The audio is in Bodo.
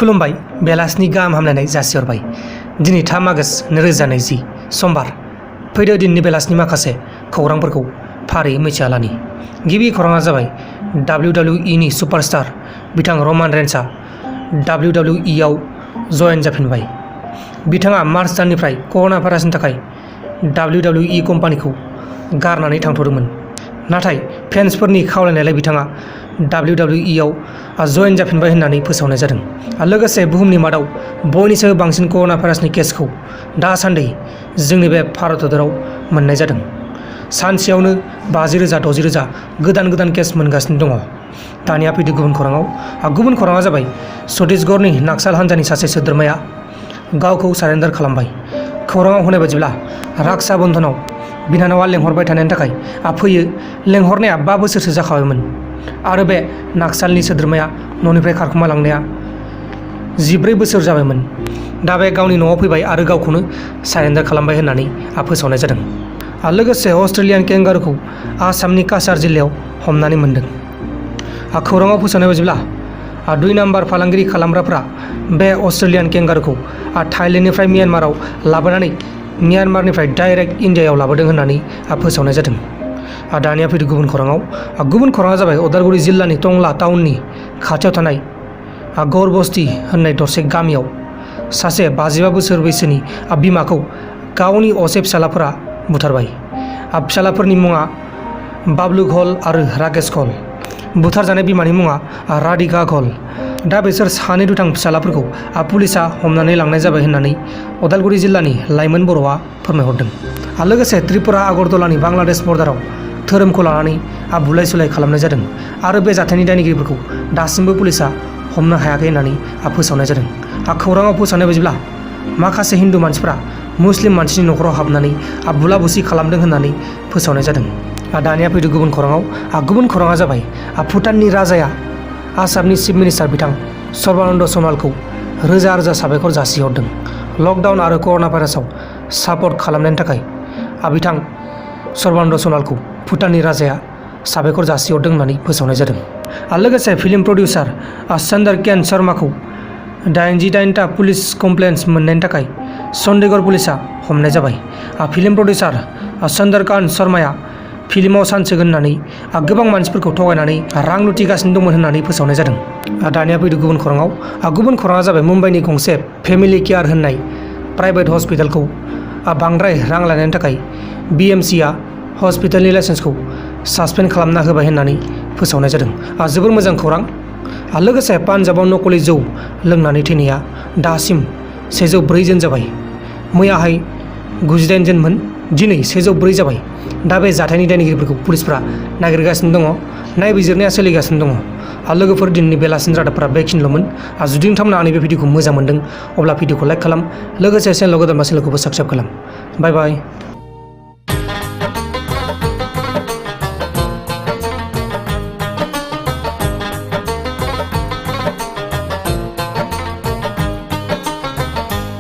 खुलुमबाय बेलासिनि गाहाम हामलायनाय जासिहरबाय। दिनै 3 आगस्ट 2020 समबार। फैदो दिननि बेलासिनि माखासे खौरांफोरखौ फारियै मिथियालानि। गिबि खौराङा जाबाय WWE नि सुपारस्टार बिथां रमान रेन्सआ WWE आव जयेन जाफिनबाय। बिथाङा मार्च दाननिफ्राय कर'ना भाइरासनि थाखाय WWE कम्पानिखौ गारनानै थांथ'दोंमोन। नाथाय फेन्सफोरनि खावलायनायलाय बिथाङा WWE आव जयेन जाफिनबाय होननानै फोसावनाय जादों। लोगोसे बुहुमनि मादाव बयनिख्रुइबो बांसिन कर'ना भाइरासनि केसखौ दासान्दि जोंनि बे भारत हादराव मोननाय जादों। सानसेयावनो 50,000 60,000 गोदान केस मोनगासिनो दङ। दानिया फैदो गुबुन खौराङाव। गुबुन खौराङा जाबाय छत्तीसगढ़नि नाक्साल हान्जानि सासे सोद्रोमाया गावखौ सारेन्डार खालामबाय। खौराङाव होनाय बायदिब्ला राक्षा बन्धनाव बिनानावा लेंहरबाय थानायनि थाखाय फैयो। लेंहरनाया 5 बोसोरसो जाखाबायमोन आरो बे नाक्सालनि सोद्रोमाया न'निफ्राय खारखोमा लांनाया 14 बोसोर जाबायमोन। दा बे गावनि न'आव फैबाय आरो गावखौनो सारेन्डार खालामबाय होननानै फोसावनाय जादों। लोगोसे अस्ट्रेलियान केंगारुखौ आसामनि काछार जिल्लायाव हमनानै मोन्दों। खौराङाव फोसावनाय बायदिब्ला 2 नाम्बार फालांगिरि खालामग्राफ्रा बे अस्ट्रेलियान केंगारुखौ थाइलेन्डनिफ्राय म्यानमाराव लाबोनानै म्यानमारनिफ्राय डाइरेक्ट इन्डियायाव लाबोदों होननानै फोसावनाय जादों। दानिया फैदो गुबुन खौराङाव। गुबुन खौराङा जाबाय उदालगुरि जिल्लानि टंला टाउननि खाथियाव थानाय गौरबस्ती होननाय दरसे गामियाव सासे 55 बोसोर बैसोनि बिमाखौ गावनि असे फिसालाफोरा बुथारबाय। फिसालाफोरनि मुङा बाबलु घल आरो राकेश घल। बुथारजानाय बिमानि मुङा राधिका घल। दा बिसोर सानै दुथां फिसालाफोरखौ पुलिसा हमनानै लांनाय जाबाय होननानै उदालगुरि जिल्लानि लाइमोन बर'आ फोरमायहरदों। लोगोसे त्रिपुरा आगरतलानि बांलादेश बर्डाराव धोरोमखौ लानानै बुलाय सुलाय खालामनाय जादों आरो बे जाथायनि दायनिगिरिफोरखौ दासिमबो पुलिसा हमनो हायाखै होननानै फोसावनाय जादों। खौराङाव फोसावनाय बायदिब्ला माखासे हिन्दु मानसिफ्रा मुस्लिम मानसिनि न'खराव हाबनानै बुला बुसि खालामदों होननानै फोसावनाय जादों। दानिया फैदो गुबुन खौराङाव। गुबुन खौराङा जाबाय भुटाननि राजाया आसामनि चिफ मिनिस्टार बिथां सर्बानन्द सन'वालखौ रोजा साबायखर जासिहरदों। लकडाउन आरो कर'ना भाइरासआव सापर्ट खालामनायनि थाखाय बिथां सर्बानन्द सन'वालखौ भुटाननि राजाया साबायखर जासिहरदों होननानै फोसावनाय जादों। लोगोसे फिल्म प्रडिउसार चन्द्रकेन शर्माखौ 88टा पुलिस कमप्लेन्स मोननायनि थाखाय चन्डीगढ़ पुलिसा हमनाय जाबाय। फिल्म प्रडिउसार चन्द्रकान्त शर्माया फिल्माव चान्स होगोन होननानै गोबां मानसिफोरखौ थगायनानै रां लुथिगासिनो दंमोन होननानै फोसावनाय जादों। दानिया फैदो गुबुन खौराङाव। गुबुन खौराङा जाबाय मुम्बाइनि गंसे फेमिलि केयार होननाय प्राइभेट हस्पिटालखौ बांद्राय रां लानायनि थाखाय BMCआ हस्पिटालनि लाइसेन्सखौ सासपेन्ड खालामना होबाय होननानै फोसावनाय जादों। जोबोर मोजां खौरां। लोगोसे पान्जाबाव नकलि जौ लोंनानै थैनाया दासिम 104 जन जाबाय। मैयाहाय 98 जनमोन, दिनै 104 जाबाय। दा बे जाथायनि दायनिगिरिफोरखौ पुलिसफ्रा नागिरगासिनो दङ, नायबिजिरनाया सोलिगासिनो दङ। लोगोफोर दिनैनि बेलासिनि रादाबफोरा बेखिनिल'मोन। जुदि नोंथांमोना आंनि बे भिडिअखौ मोजां मोनदों अब्ला भिडिअखौ लाइक खालाम, लोगोसे चेनेलाव गोदानबा चेनेलखौबो साबस्क्राइब खालाम। बाय बाय।